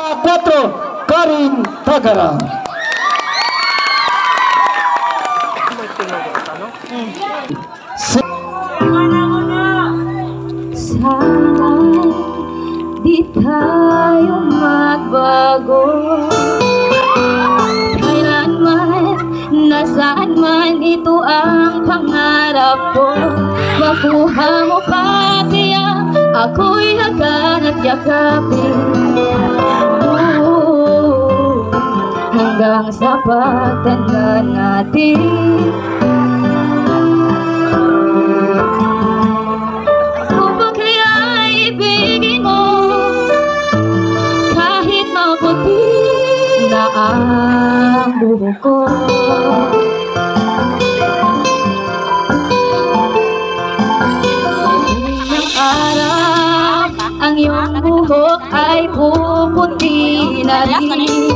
4, Karin Tagara. Sana di tayo magbago. Kailanman, nasaan man, ito ang pangarap ko. Makuha mo pa kaya ako'y hagan at yakapin. Oo, hanggang sa pagtanda natin. Kung ba kaya ibigin mo kahit maputi na ang buhok ko. Ngayong araw, ang iyong buhok ay puputi na rin.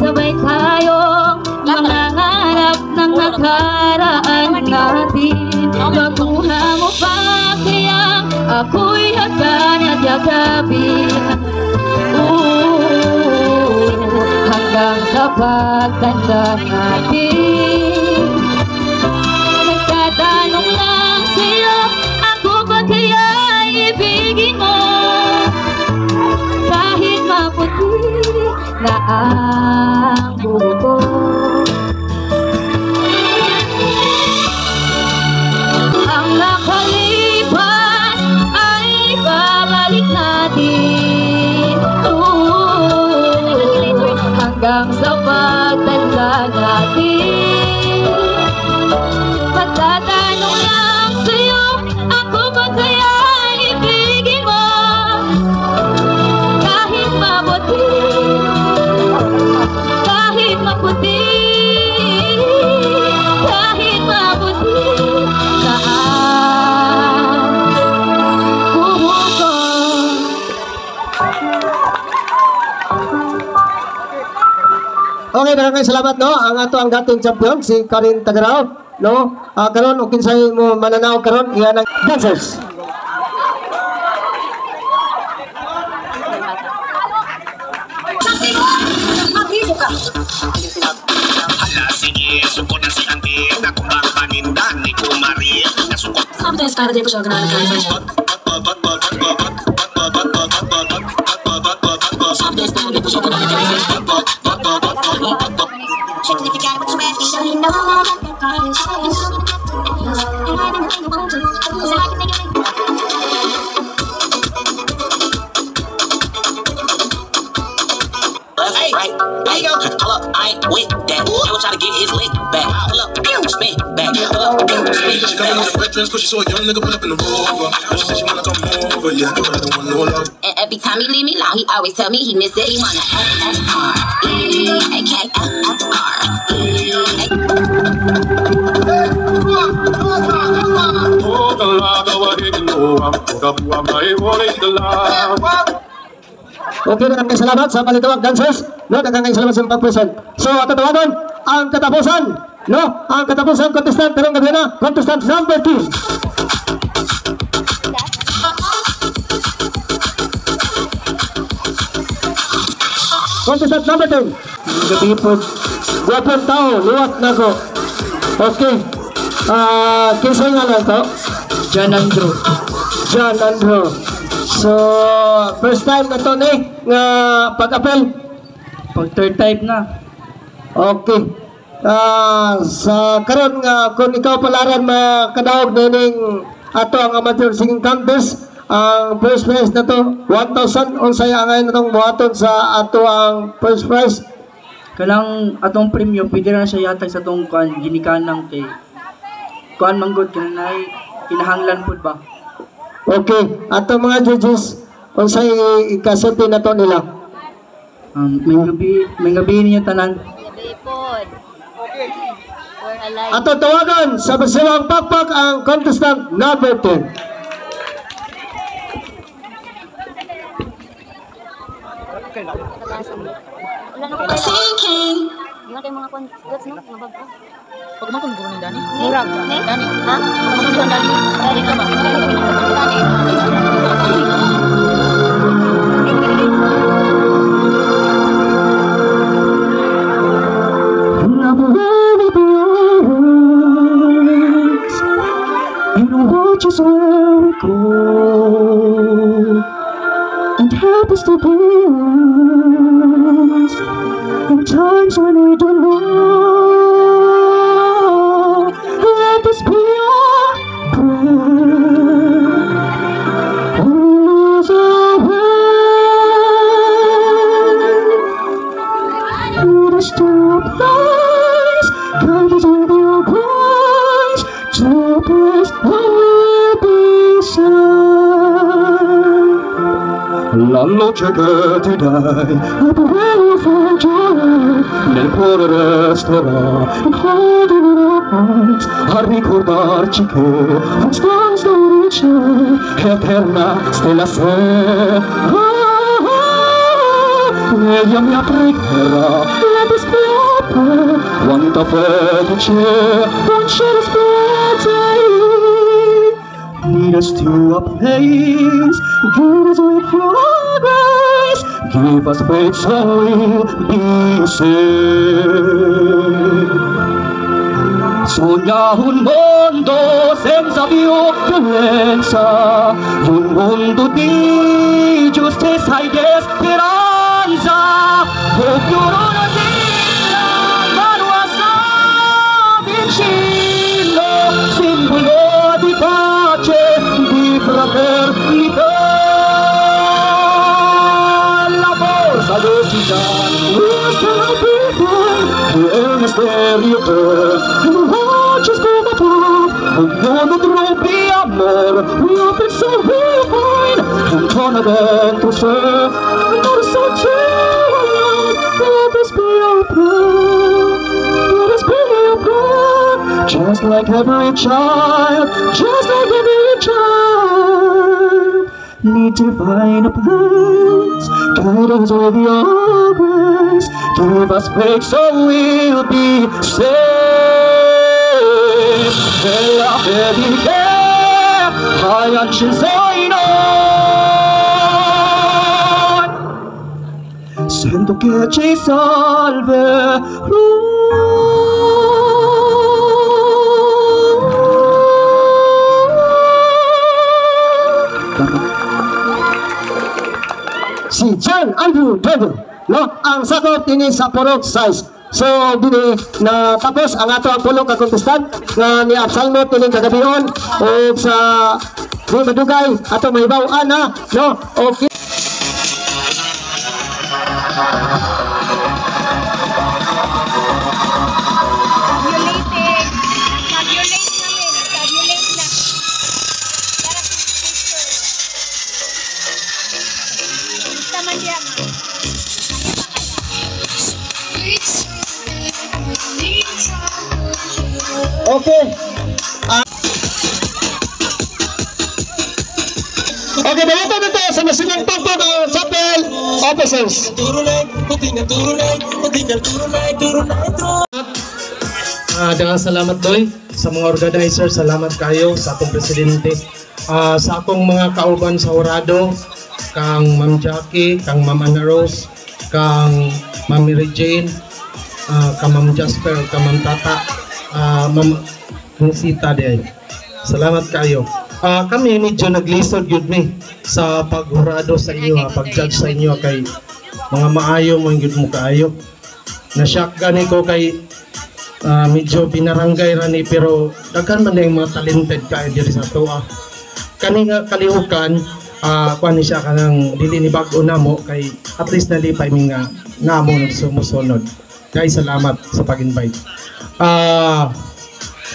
Sabay tayong mangangarap ng nakaraan natin. Makuha mo pa kaya ako'y hagan at yakapin. Oo, hanggang sa pagtanda natin. Nagtatanong lang sa'yo, ako ba kaya ibigin mo? Kahit maputi na ang buhok ko. Ang nakalipas ay babalik natin. Oo, hanggang sa pagtanda natin. Pagtatanong lang sa'yo, ako ba kaya ibigin mo? Kahit maputi, kahit maputi, kahit maputi na ang buhok ko. Okay, daghang salamat, no. Ang ato ang dating champion si Karin Tagarao, no. Karon og kinsay mo mananaw karon iyan ang dancers. Hala, sige, sukod na si auntie. Nakumbang paninda ni Kumari. Nasukot. Hey, right, there you go. Hold up, I ain't with that. I will try to get his lick back. Pull up, spin back. Pull up, spin She coming back. with the red dress 'cause she saw a young nigga pull up in the Rover. She said she wanna come over, yeah, but I don't want no love. And every time he leave me alone, he always tell me he miss it. He wanna F F R E A K F F R E A. Okay, daghang salamat sa palitawag dancers, no. Daghang salamat sa pag-present. So ato tawagon ang katapusan, no, ang katapusan contestant karong gabi na, contestant number 2. Contestant number 10. Gabi po. Gwapong tao, liwat na ko. Okay. Kinsa nga lang to? John Andrew. John Andrew. So, first time na to ni nga pag-appel. Pag third type na. Okay. Sa karon nga kung ikaw palaran makadaog nining ato ang amateur singing contest, ang first prize na to 1,000. Unsay angay na tong buhaton sa ato ang first prize? Kanang atong premyo pwede na siya yatag sa atong kuan ginikanang kay kuan manggod kanang kinahanglan pud ba. Okay, ato mga judges, unsay ikasulti na to nila? May gabi niya tanan. Gabi pod. We're alive. Ato tawagan sa basiwang pakpak ang contestant number 10. Wala na kayo. Wala kayo mga kwan. Goods, no? Mga bag ko. Murag. Dani. Ha? Dani ka ba? Dani. Teach us where we go and help us to be wise in times when we don't know. Let this be our prayer. When we lose our way, lead us to a place, guide us with your grace, to a place where we'll be safe. La luce che ti dai è per gioia nel cuore resterà in holding our hearts a ricordarci che un stanza c'è eterna stella sei. Ah, ah, mia preghiera la dispiace quanta fede c'è non c'è risposta. Lead us to a place, guide us with your grace, give us faith so we'll be saved. Sogna un mondo senza più violenza, un mondo di giustizia e di speranza. Ognuno tira mano a sa vicino, simbolo di pace, di fraternità. La forza che ci dà questa vita che è un misterio per watch us from above. Ognuno trovi amor, we so we find ancora dentro sé. Not so let this be our prayer. Let us be our prayer. Just like every child, just like every child, need to find a place. Guide us with your grace. Give us faith so we'll be saved. Nella fede che hai acceso in noi. Sento che ci salverà. Si John Andrew Pedro, no? Ang sakop dinhi sa Purok 6. So dinhi na tapos ang ato ang pulong ka contestant nga ni Absalmo tining kagabion og sa di madugay ato mahibaw-an na, no? Okay. Tabulated. Tabulate namin. Tabulate na. Para sa picture. Basta man diya, ma'am. Okay. Okay, balita nito sa masinang tungkol ng chapel officers. Daghang salamat Doy sa mga organizer, salamat kayo sa atong presidente, sa akong mga kauban sa hurado, kang Ma'am Jackie, kang Ma'am Ana Rose, kang Ma'am Mary Jane, kang Ma'am Jasper, kang Ma'am Tata, Ma'am Nisita di ay. Salamat kayo. Kami medyo naglisod gyud mi sa paghurado sa inyo, pag-judge sa inyo kay mga maayo man gyud mo kaayo. Na-shock gani ko kay medyo binaranggay ra ni pero daghan man yung mga talented kayo diri sa atoa. Kani nga kalihukan, kuan ni siya kanang dili ni bag-o namo kay at least nalipay mi nga namo sumusunod. Guys, salamat sa pag-invite.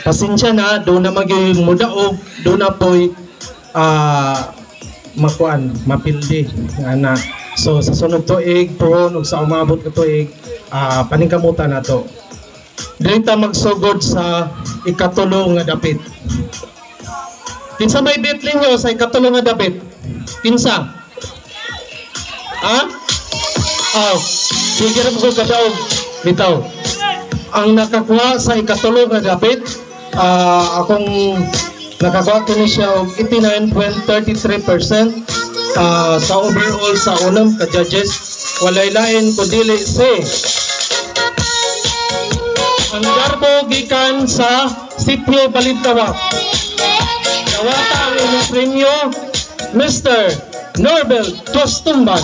Pasensya na, doon na magyong mudaog, doon na po'y makuan, mapildi ana. So sa sunod tuig, puhon ug sa umabot ka tuig, paningkamutan nato. Dili ta magsugod sa ikatulo nga dapit. Kinsa may bet ninyo sa ikatulo nga dapit? Kinsa? Ha? Oh, sige ra ko kadaog bitaw. Ang nakakuha sa ikatulo nga dapit, akong nakakuha kini siya og 89.33% sa overall sa unang ka judges. Walay lain kundi si ang garbo gikan sa Sitio Balintawak. Nawata ang inyong premyo, Mr. Norbel Tostumban.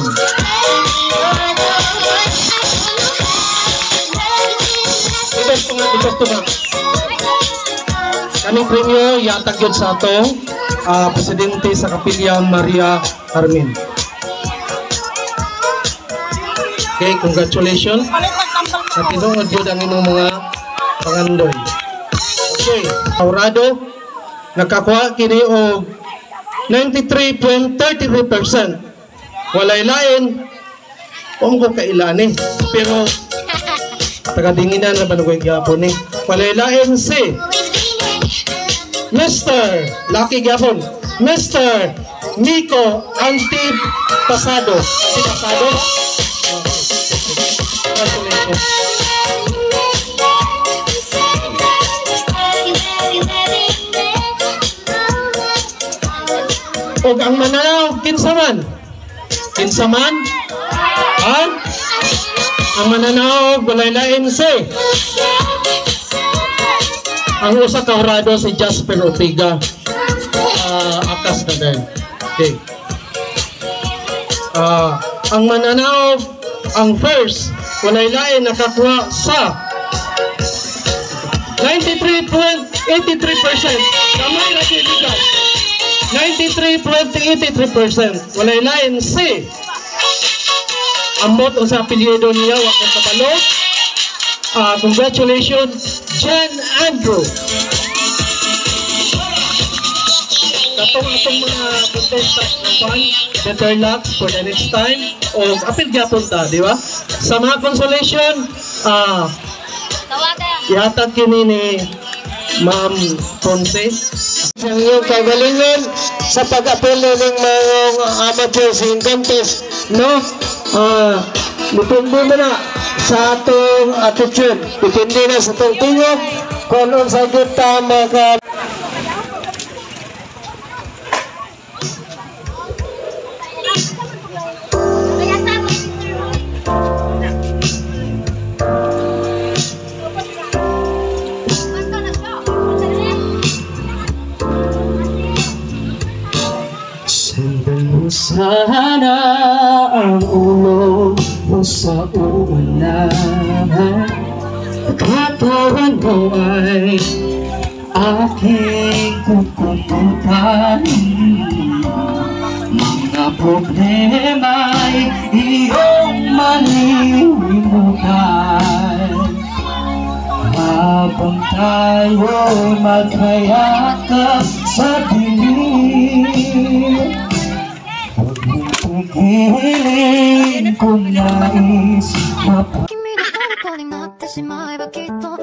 Ito nga. Kaning premyo yatag yun sa atong presidente sa Kapilya, Maria Carmen. Okay, congratulations. Natinuod yun ang inyong mga pangandoy. Okay, Aurado, nakakuha kini og 93.33%. Walay lain, huwag ko kailani. Pero, taga-dinginan na ba nung gyapon ni? Walay lain si Mr. Lucky gyapon, Mr. Nico Antipasado. Si Pasado? Congratulations. Og ang mananaw, kinsaman? Kinsaman? Ha? Ang mananaw, walay lain si ang usa ka hurado si Jasper Ortega. Akas na din. Okay. Ang mananaw, ang first, walay lain nakakuha sa 93.83%. Kamay ra kaibigan. 93.83%. Walay lain si ambot sa apelyido niya, wa ko kabalo. Congratulations, Jan Andrew. Katong atong mga contestants ng pan, better luck for the next time. O apil gyapon ta, di ba? Sa mga consolation, ihatag kini ni Ma'am Ponce. Ang iyong kagalingon sa pag-apil ng mga amateur singing contest, no? Depende mo na sa atong attitude, depende na sa atong tingog kung unsa kita maka Sandan mo sana ang ulo mo sa ulan. Katawan mo ay aking kukututan. Mga problema'y iyong malilimutan. Habang tayo magkayakap sa dilim, huwag mong pigilin kung nais mapa 君の虜になってしまえばきっと